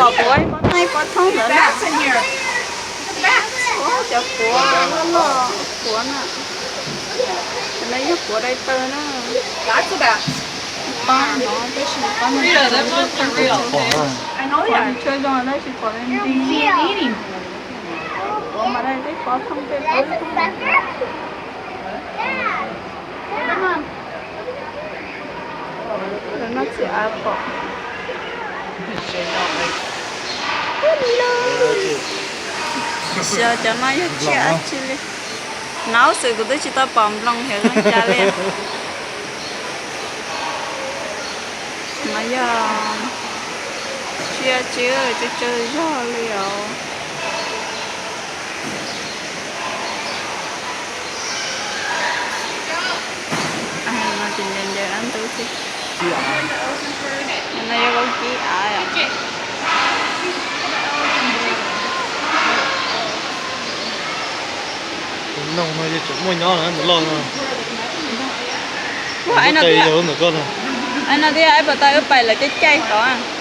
Pom puav, pov thoob ntawd na. Cov puav loj loj, puav na. Cov no yog puav dai taw na. Pov no tab sis pov no tsis tshua zoo tab sis pom li nti. Puav mas dai tej pov thoob tej pov thoob. Lawv noj txiv av pom. Xyov cov no yog tsiaj dab tsi li. Hnov xwb kuv twb tsis tau pom nploos heev zoo cas li. No yog tsiaj tsis tsawg zog li os. No ces ncaws ncaws dab ntub xwb. No yog vaub kib av. Tus noog no yeej tseem muaj nyob na, tus loj no. Ntawm koj no. Ai no twb yog ib puas tau wb pais lawv caij caij tod.